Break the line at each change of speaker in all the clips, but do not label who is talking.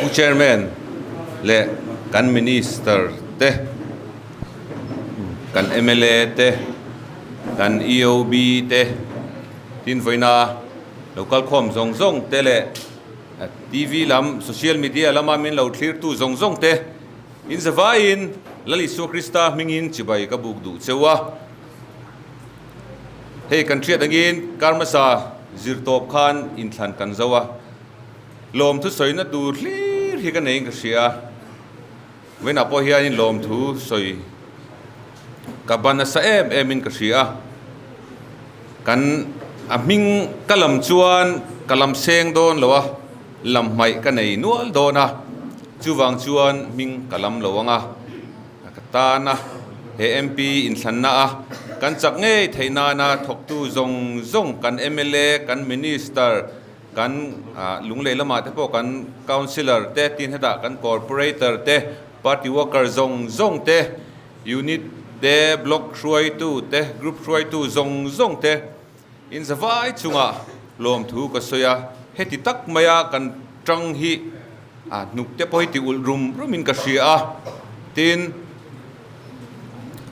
Pu Chairman leh kan Minister te, kan mla te, kan EOB te, tin vawiina lo kalkhawm zawng zawng te leh TV lam, social media lama min lo thlirtu zawng zawng te in zavaiin Lal Isua Krista hmingin chibai ka buk duh cheu a. Hei kan hriat angin Karmasa zirtawp khan inthlan kan zo a. Lawmthu sawina tur hlir hi ka neiin ka hria a, vawiinah pawh hianin lawmthu sawi ka ban nasa em emin ka hria a, kan a hming ka lam chuan ka lam seng dawn lo a, lam hmaih ka nei nual dawn a, chuvang chuan hming ka lam lo ang a, ka tan a, he MP inthlanna a kan chak ngei theih nana thawktu zawng zawng kan mla, kan Minister, Kan Lunglei lamah te pawh kan Councillor te, tin hetah kan Corporator te, Party worker zawng zawng te, Unit te, Block hruaitu te, Group hruaitu zawng zawng te in zavai chungah lawmthu ka sawi a. Heti tak maia kan tang hi hnuk te pawh hi ti ulh rum rumin ka hria a. Tin,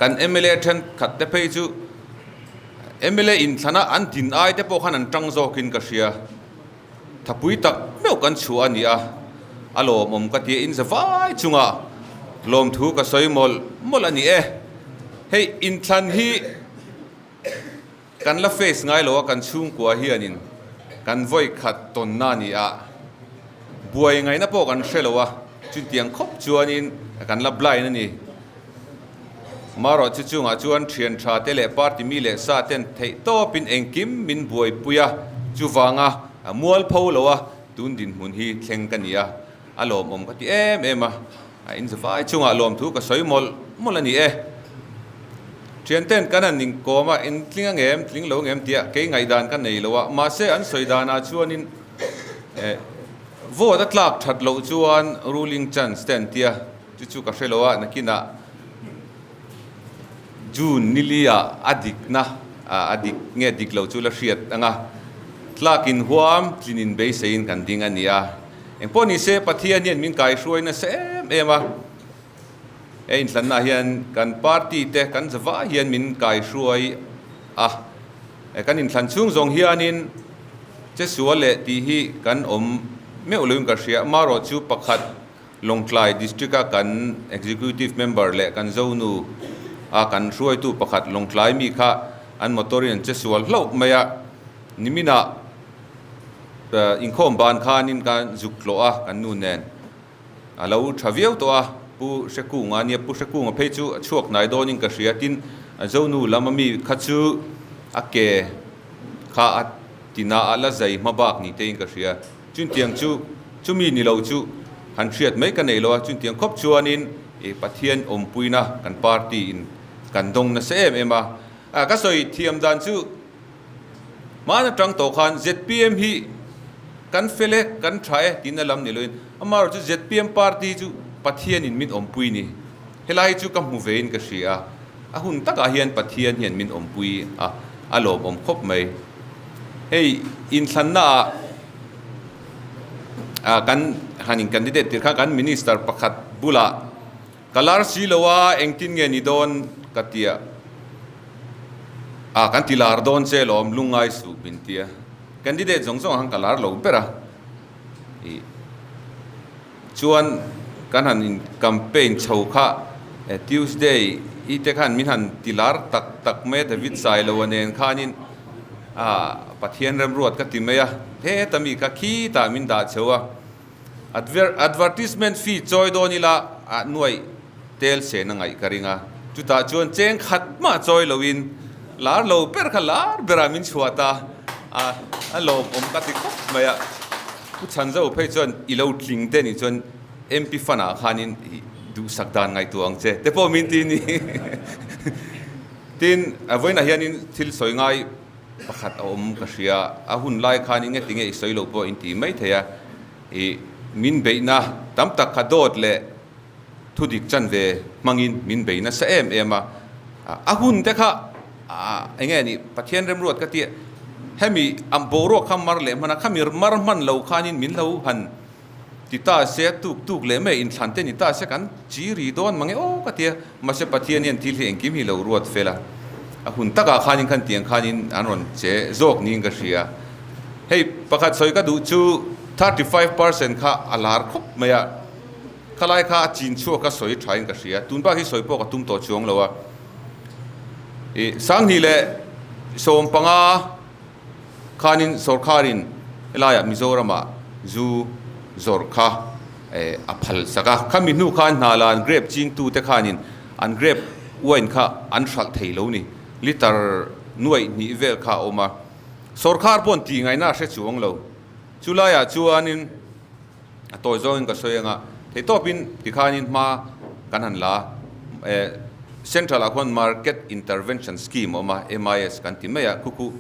kan mla thenkhat te phei chu Mla inthlana an din ai te pawh khan an tang zawkin ka hria. Thapui tak meuh kan chhuah a ni a, a lawmawm ka tia in zavai chungah lawmthu ka sawi mawlh mawlh a ni e. Hei inthlan hi kan la face ngai lo a, kan chhungkua hianin kan vawi khat tawnna a ni a, buai ngaihna pawh kan hre lo a, chutiang khawp chuanin kan la blind a ni. Marawh chu chungah chuan thian tha te leh party mi leh sa ten theih tawpin engkim min buaipui a, chuvanga mual pho lo a tun dinhmun hi thleng ka ni a, a lawmawm ka ti em em a, a inzavai chungah lawmthu ka sawi mawlh mawlh a ni e. Thian ten kan han inkawm a, in tling ang em, tling lo ang em tia kei ngaihdan ka nei lo a, mahse an sawi danah chuanin vote a tlak that loh chuan ruling chance te an tia. Chu chu ka hre lo a, nakinah June nili-ah a dikna a dik nge dik lo chu la hriat ang a, tlakin huam tlinin beiseiin kan ding a ni a. Engpawh ni se Pathian hian min kaihruai nasa em em a, he inthlanna hian kan party te kan zavah hian min kaihruai a, kan inthlan chhung zawng hianin che sual leh tih hi kan awm meuh loin ka hria, amaherawh chu pakhat Lawngtlai District-a kan Executive Member leh kan Zonu a kan hruaitu pakhat Lawngtlai mi kha an motor in an che sual hlauh mai a, niminah inkhawm ban khanin ka zuk tlawh a kan nu nen a lo tha viau tawh a, Pu Hrekunga nia Pu Hrekunga phei chu a chhuak hnai dawnin ka hria tin Zonu lam ami kha chu a ke kha a tina a la zai hma bak ni tein ka hria. Chuntiang chu chumi ni lo chu han hriat mai ka nei lo a, chuntiang khawp chuanin i Pathian awmpuina kan party in kan dawng nasa em em a. A ka sawi thiam dan chu hmaan atang tawh khan zpm hi kan fel e, kan tha e tiin a lam ni loin amaherawh chu zpm party chu Pathian in min awmpui ni. Helai hi chu ka hmu vein ka hria a, a hun takah hian Pathian hian min awmpui a, a lawmawm khawp mai. Hei inthlanna ah kan han in candidate tir khan kan minister pakhat bulah ka lar si lo a engtin nge ni dawn ka tia ah kan ti lar dawn che lawm lungngai suh min tia candidate zawng zawng ah khan ka lar lo ber a ih chuan kan han in campaign chho kha Tuesday i te khan min han ti lar tak tak mai a David Sailo a nen khanin ah Pathian remruat ka ti mai a heta mi kha khitah min dah chho a advertisement fee chawi dawn ila ah nuaih tel sen a ngaih ka ring a chutah chuan cheng khat mah chawi loin lar lo ber kha lar berah min chhuah ta a a lawmawm ka ti khawp mai a. Pu Chhanzo phei chuan i lo tling te nih chuan MP fund ah khanin i duhsak dan ngaihtuah ang che te pawh min ti ni. Tin, vawiinah hianin thil sawi ngai pakhat a awm ka hria, a hun lai khanin nge tinge i sawi lo pawh in ti mai thei a, i min beihna tam tak kha dawt leh thudik chan ve hmangin min bei nasa em em a, a hun te kha eng nge ni Pathian remruat ka tih hemi ang boruak kha mar leh hman a, khami mar hman lo khanin min lo han. Ti ta se a tuk tuk leh mai inthlan te ni ta se kan chi ri dawn mange aw ka tia. Mahse Pathian hian thil hi engkim hi lo ruat fel a, a hun takah khanin khan tiang khanin an rawn che zawk niin ka hria. Hei pakhat sawi ka duh chu 35% kha a lar khawp mai a, khalai kha a chin chhuak a sawi thain ka hria. Tun bak hi sawi pawh ka tum tawh chuang lo a. I 2015 khanin sorkharin helaiah Mizoramah zu zawrh kha a phal sak a. Khami hnu khan hna la an grape chingtute khanin an grape wine kha an hralh thei lo ni. Litre nuaih hnih vel kha a awm a. Sorkhar paw'n tih ngaihna a hre chuang lo. Chulaiah chuanin a tawi zawngin ka sawi anga theihtawpin tikhanin hma kan han la a. Central ah khuan Market Intervention Scheme a awm a, MIS kan ti mai a, khu khu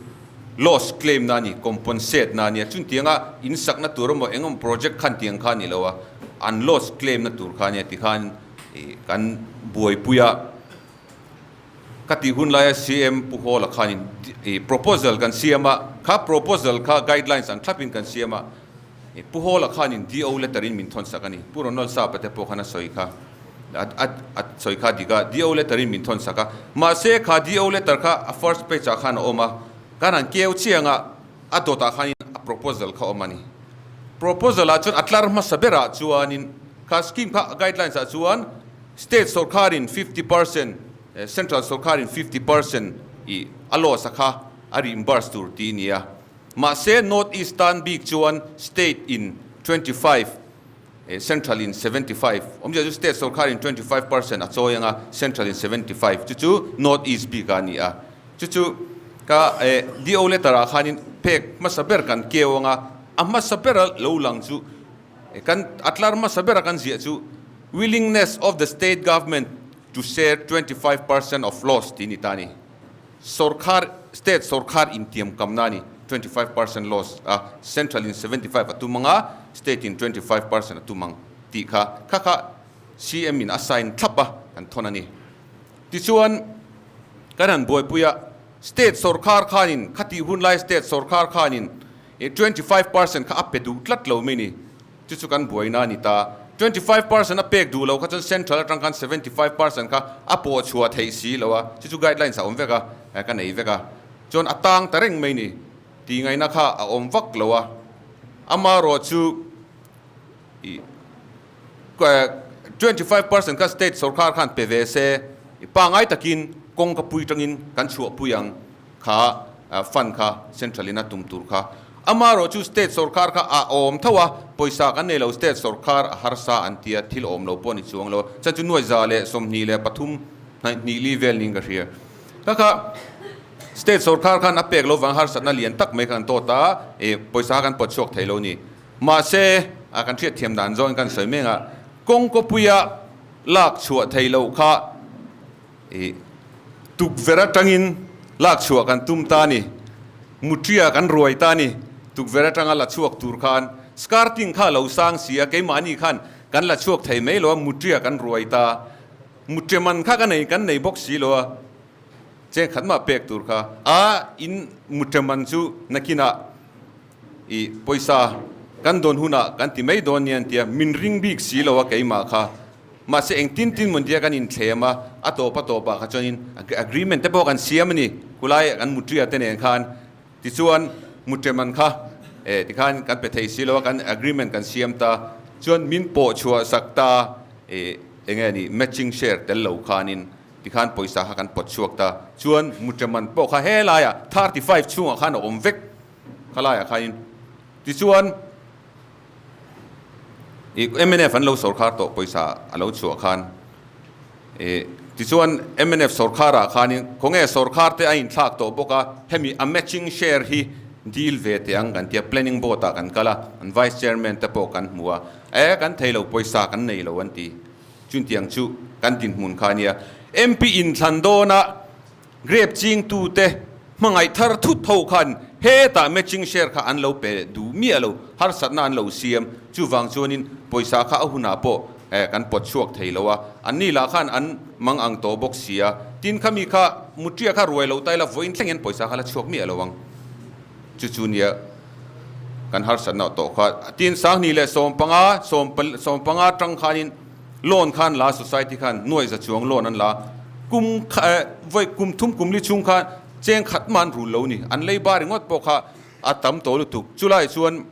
loss claim na a ni, compensate na a nia, chuntianga in sakna tur emaw eng emaw project khan tiang kha a ni lo a, an loss claim na tur kha a nia tikhan kan buaipui a. Ka tih hun laia CM Pu Hawla khanin proposal kan siam a, kha proposal kha guidelines ang thlapin kan siam a, Pu Hawla khanin DO letter in min thawn sak a ni. Pu Ronald Sapa te pawh khan a sawi kha, a sawi kha dik a, DO letter in min thawn sak a. Mahse kha DO letter kha a first page ah khan a awm a, kan han keu chiang a, a dawtah khanin a proposal kha a awm a ni. Proposal ah chuan a tlar hmasa berah chuanin kha scheme kha guidelines ah chuan State sorkarin 50%, Central sorkarin 50% i a loss a kha a reimburse tur tih a ni a. Mahse, North East tan bik chuan State in 25, Central in 75, awmzia chu State sorkarin 25% a chawi anga Central in 75 chu chu North East bik a ni a. Chu chu ka DO letter ah khanin pek hmasa ber kan keu anga a hmasa bera lo lang chu Kan a tlar hmasa bera kan ziah chu Willingness of the state government to share 25% of loss tih a ni ta a ni. Sorkhar, state sorkhar intiam kamna a ni, 25% loss a, central in 75 a tum ang a, state in 25% a tum ang tih kha, kha kha CM in a sign thlap a kan thawn a ni. Tichuan, kan han buaipui a, state sorkhar khanin, khatih hunlai state sorkhar khanin I 25% kha a pe duh tlat lo mai ni. Chu chu kan buaina a ni ta. 25% a pek duh lo kha chuan central atang khan 75% kha a pawh chhuah theih si lo a. Chu chu guidelines a awm vek a, ka nei vek a. Chuan a tang ta reng mai ni. Tih ngaihna kha a awm vak lo a. Amaherawh chu i 25% kha state sorkar khan pe ve se, i pangai takin kawng ka pui tangin kan chhuahpui ang. Kha fund kha central in a tum tur kha amaherawh chu state sorkar kha a awm tho a, pawisa kan nei lo state sorkar a harsa an tia thil awm lo pawh a ni chuang lo a, chuan chu 2023 hnaih li vel niin ka hria. Kha kha state sorkar khan a pek lo vang harsatna lian tak mai kha kan tawt a, ih pawisa kan pawt chhuak thei lo a ni. Mahse a kan hriat thiam dan zawngin kan sawi mek a, kawng kawpuia lak chhuah thei loh kha Ih, tukverh atangin lak chhuah kan tum ta a ni. Mutria kan ruai ta a ni. Tukverh atanga la chhuak tur khan skirting kha a lo sang si a, keimahni khan kan la chhuak thei mai lo a, mutria kan ruai ta. Mutria man kha ka nei, kan nei bawk si lo a, cheng khat mah pek tur kha. A, in mutria man chu nakinah ih, pawisa kan dawn hunah kan ti mai dawn nia an ti a, min ring bik si lo a keimah kha. Mahse eng tin tin mun tia kan inthlem a, a tawp a tawpah kha chuanin agreement te pawh kan siam a ni, khulai kan mutria te nen khan tichuan mutre man kha eh tikhan kan pe thei si lo a, kan agreement kan siam ta chuan min pawh chhuah sak ta eh eng nge ni matching share tel lo khanin tikhan pawisa kha kan pawt chhuak ta chuan mutre man pawh kha helaiah 35 chhungah khan a awm vek khalaiah khanin tichuan. I mnf an lo sorkhar tawh pawisa a lo chhuah khan i tichuan mnf sorkhar ah khanin khawnge sorkhar te a inthlak tawh bawk a, hemi a matching share hi deal ve teh ang kan tia planning board ah kan kal a, an vice chairman te pawh kan hmu a, e kan thei lo pawisa kan nei lo an ti, chuntiang chu kan dinhmun kha a nia. MP inthlan dawn a Grape chingtute hmangaih thar thut ho khan hetah matching share kha an lo pe duh miah lo, harsatna an lo siam. Chuvang chuanin pawisa kha a hunah pawh kan pawt chhuak thei lo a, anni lah khan an mang ang tawh bawk si a. Tin khami kha mutria kha ruai lo ta ila vawiin thleng hian pawisa kha la chhuak miah lo ang. Chu chu nia. kan harsatna tawh kha. Tin, 2015, 15 atang khanin loan khan la society khan nuai za chuang loan an la. Kum vawi kum thum kum li chhung khan cheng khat mah an rul lo ni. An leiba ringawt pawh kha a tam tawh lutuk. Chulai chuan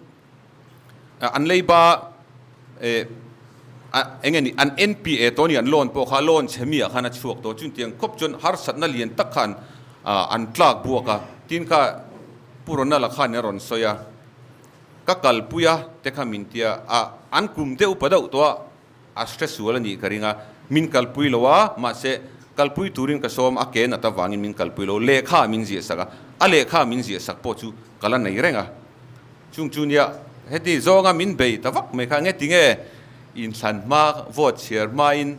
an leiba eng nge ni an NPA tawh a ni an loan pawh kha loan chhe mi ah khan a chhuak tawh. Chutiang khawp chuan harsatna lian tak khan an tlak buak a. Tin kha Pu Ronald-a khan a rawn sawi a, Ka kalpui a te kha min tia a, an kum deuh pa deuh tawh a, a hre sual a nih ka ring a, min kalpui lo a, mahse kalpui turin ka sawm a, ke nat avangin min kalpui lo, lehkha min ziah sak a, a lehkha min ziah sak pawh chu ka la nei reng a, chung chu nia heti zawnga min bei ta vak mai kha nge tinge inthlan hma vote chhiar hmain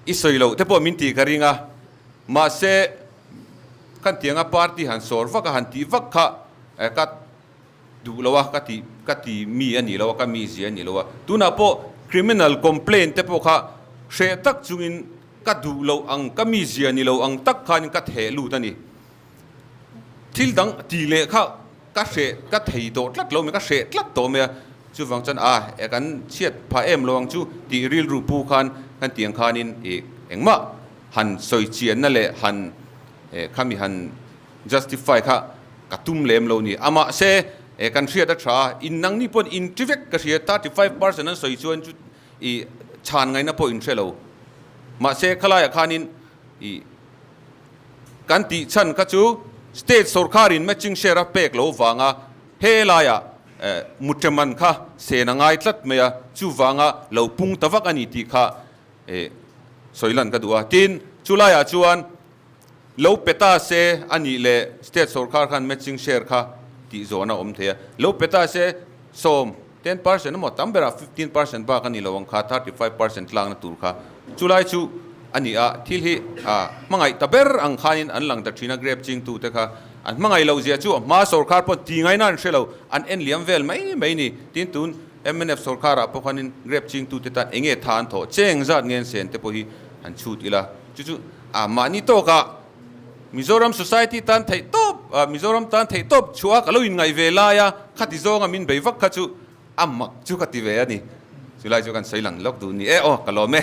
i sawi loh te pawh min tih ka ring a, mahse Kan tianga party han sawr vak a han tih vak kha ka duh lo a, ka ti ka ti mi a nih lo a, ka mi zia a nih lo a. Tunah pawh criminal complaint te pawh kha hreh tak chungin ka duh loh ang, ka mi zia ni lo ang tak khanin ka theh lut a ni. Thil dang tih leh kha ka hreh ka thei tawh tlat lo mai, ka hreh tlat tawh mai a. Chuvang chuan a e kan chhiat phah em lo ang chu tih rilru pu khan kan tiang khanin ih engmah han sawi chianna leh han khami han justify kha ka tum lem lo ni. Amah se kan hriat a tha a, in nangni pawhin in ti vek ka hria, 35% an sawi chuan chu i chhan ngaihna pawh in hre lo. Mahse khalaiah khanin i kan tih chhan kha chu state sorkarin matching share a pek lo vanga he laiah mutreman kha sen a ngai tlat mai a, chuvanga lo pung ta vak a ni tih kha Sawi lan ka duh a, tin chulaiah chuan lo pe ta se a nih leh state sorkar khan matching share kha tih zawhna awm thei a, lo pe ta se sawm, 10% emaw tam berah 15% bak a ni lo ang kha, 35% tlakna tur kha chulai chu a ni a, thil hi hmangaih ta ber ang khanin an lang ta thin a, grape chingtute kha an hmangaih loh zia chu a hma sorkar pawh ti ngaina an hre lo, an en liam vel mai mai ni, tin tun Mnf sorkarah pawh khanin grape chingtute tan eng nge tha an thawh cheng zat nge an sen te pawh hi han chhut ila. Chu chu a mahni tawkah Mizoram society tan theih tawp, Mizoram tan theih tawp chhuah a ka lo inngaih ve lai a, khati zawnga min bei vak kha chu a mak chu ka ti ve a ni. Chulai chu kan sawi lang lawk duh ni e aw ka lawm e.